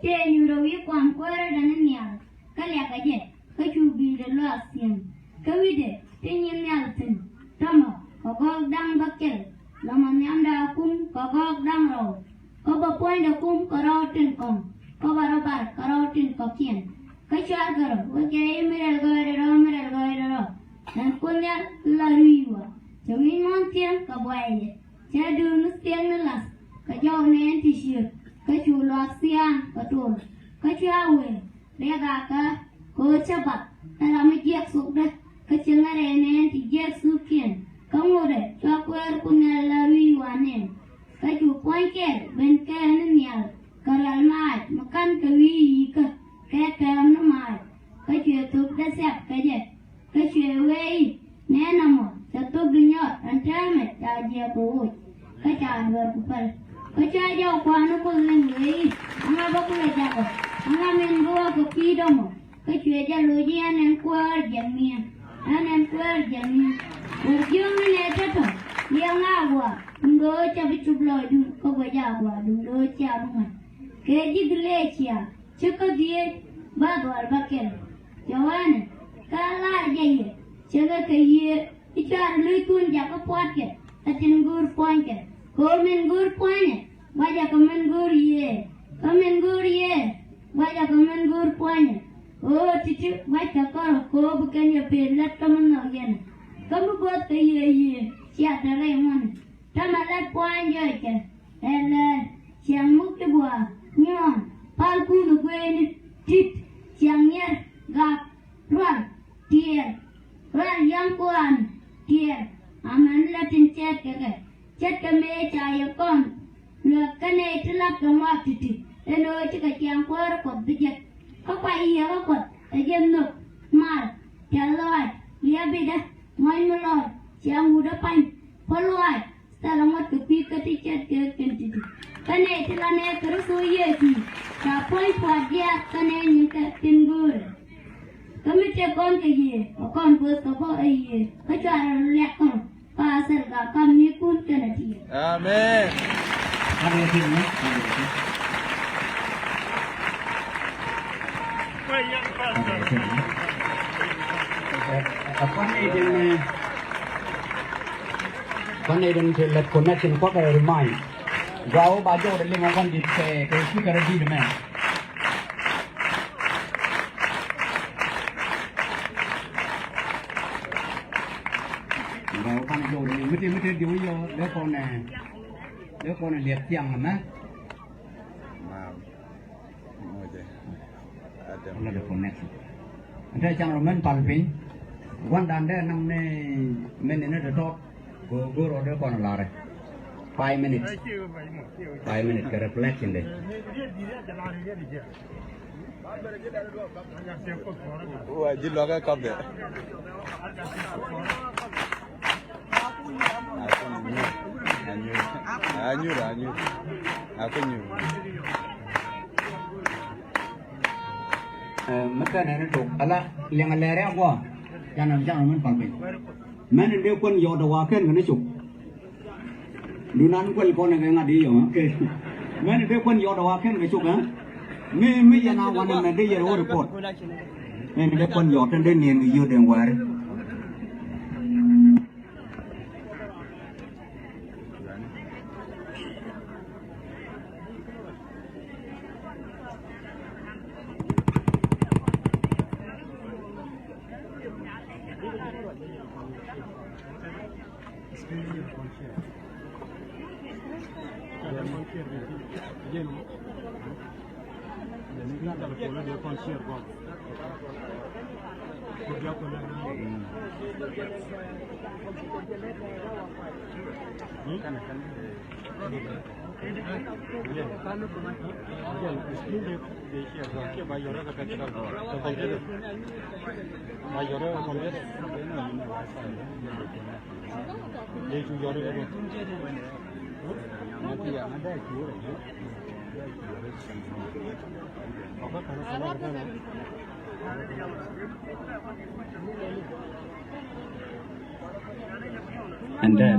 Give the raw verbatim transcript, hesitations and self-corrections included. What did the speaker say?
Tëë nyuurä wi̱i̱ kua̱m kuäärä däni nhial, kä liakɛ jɛ, kä cu bi̱i̱dɛ luaak thi̱n. Kä wi̱cdɛ ti nyin nhial thi̱n, tɔ̱mɔ kɛ gɔɔk da̱ŋ bäkɛl. Lɔmɔ nhiamdɛ a kum kɛ gɔɔk da̱ŋ rɛw, kä bä puɔ̱nydɛ kum kɛ rɔɔk tin kɔ̱ŋ, kä bä rɔ bar kɛ rɔɔk tin kɔ̱kiɛn. Kä cuarkɛ rɔ wekɛ i̱ mi rɛl gɔɔydɛ rɔ, mi rɛl gɔɔydɛ rɔ. Ɛn Kuoth Nhial la rui̱c wä, cɛ wi̱i̱ muɔ̱ɔ̱n thiäŋ kɛ buayɛ, cɛ duun thiäŋ ni lath kɛ jɔw nɛɛn ti ciöt, kä cu luaak thia̱a̱ŋ kɛ tuɔl. Kä cua wëë riɛk a kä ko̱o̱t cä bath, ɛ ram mi jiɛk thokdä, kä cieŋ a rɛy nɛɛn ti jiɛk thukkiɛn. Kä ŋotdɛ cua Kuäär Kuoth Nhial la rui̱c wä nɛn. Kä cu puɔ̱ny kɛl ben kɛɛl ni nhial kɛ rial maac mi ka̱n kɛ wi̱i̱ yi̱kä kɛ kɛɛl ni maac. Kä cuɛ thok dee thiap kɛ jɛ. Kä cuɛ wee i̱, nɛn ɛmɔ cɛ thok di nyɔt ɛn täämɛ ca jiɛk kɛ woc, kä ca dueer ku päl. Kä cua jɔw kua̱a̱n ni Kuoth liŋ wee i̱, aŋa bä kulɛ jakɔ, aŋa min bi wä kɛ pi̱i̱t ɛmɔ. Kä cuɛ jɛ loc i̱ ɛn ɛn Kuäär jiɛk niɛn, ɛn ɛn Kuäär jiɛk niɛn. Wër jiöŋni nɛ tɔ̱tɔ̱ liɛŋ a gua̱a̱ duŋ do̱o̱c ca bi cup lɔcdun, kä guɛc a gua̱a̱ duŋ do̱o̱c cia bi ŋa̱c. Kɛ ji̱ Gilɛcia ci kä dhieec ba dhual ba kɛl. Jɔwɛnɛ, kä lar jɛ yɛ, cɛ kɛ kɛ yiëë i̱ cuarɛ luykun jakä pua̱tkɛ, kä tin go̱o̱r puɔ̱nykɛ. Kɛ ɣöö min go̱o̱r puɔ̱nykɛ, ba jakä min go̱o̱r yiëë. Kä min go̱o̱r yiëë, ba jakä min go̱o̱r puɔ̱nykɛ. Kɛ ɣöö ti̱ti̱ ba cɛ kɔr kɛ ɣöö bi kɛn yɛ peel lät kä mi nhɔk yɛn. Kä mi bo̱o̱th kɛ yiëë yiëë, cia te rɛy ŋuɔ̱ni. Tämɛ lät pua̱a̱ny jɔɔckɛ, ɛlɛ, ciaŋ muk ti gua̱a̱, nyuɔ̱ɔ̱n, pal kuuth gueeni, tit, ciaŋ nyier, gak, rual, tiɛɛl, rual yaŋ kua̱a̱n, tiɛɛl, amäni la tin cɛɛtkɛ kɛ, ce̱tkɛ mëë ca yɛ kɔn, luɛk kä nɛy ti la̱t kɛ ŋuak ti̱ti̱, ɛn ɣöö cikɛ ciaŋ kuäärä Kuɔth bi jek. Kä kua yiëë kä Kuɔth ɛ jɛ nhök, mal, tiɛl lɔaac, liɛp bidä, ŋɔ̱ny mi lɔɔr, ciaŋ wut ɛ pany, puɔ̱l lɔaac, Thilɛ ŋuɔ̱t kɛ kui̱ kä ti ce̱tkɛ kɛn ti̱ti̱. Kä nɛy ti la nɛɛk Kritho Yecu, ca puɔ̱ny pua̱a̱t diaal kä nɛy nyinkɛ tin go̱o̱rɛ. Kä mi tëë kɔn kɛ yiëë, ɛ kɔn guäth kɛ bä ɛ yiëë, kä cua rɔ liak kɔn, kä a thil gak kam mi kun kɛnɛ tiɛɛl. Amen. Ɛ, ɛ, ɛ, ɛ, ɛ, ɛ, ɛ, Kuan nɛy den te lät connection kuak kɛ remind. Gua wä ba jɔw de liŋ a kuan dit kɛ, kɛ speaker dit mɛ. Gua wä ba jɔw de liŋ, mi te, mi te diw yɔ, lɛ kɔn ɛ, lɛ kɔn ɛ liɛp thiaŋ mɛ. Ala de connection. Nte can rɔ mɛn pal piny. Guandan dee naŋ ni mɛn ni ni tɔtɔt. Ko go̱o̱r rɔ dee kɔn larɛ. Five minutes. Five minutes kɛ reflection de. Wa ji̱ luakä kɔp de. Anyur, anyur, anyur. Ɛ, mi kɛn ɛn tok ala liɛŋ a lɛɛrɛ a guɔ. Canɛ, canɛ min pal piny. Mɛn in dee kuän yɔɔt a wa kɛn kɛn cok. Dunan kuɛl kɔn kɛ ŋa̱t i̱ yɔ̱ŋ, okay. Mɛn in dee kuän yɔɔt a wa kɛn kɛ cok, ɛ? Mi, mi yɛn a wan ɛn dee yɛn wä report. Mɛn in dee kuän yɔɔt ɛn dee niɛn kɛ yio̱t ɛn wäri. And then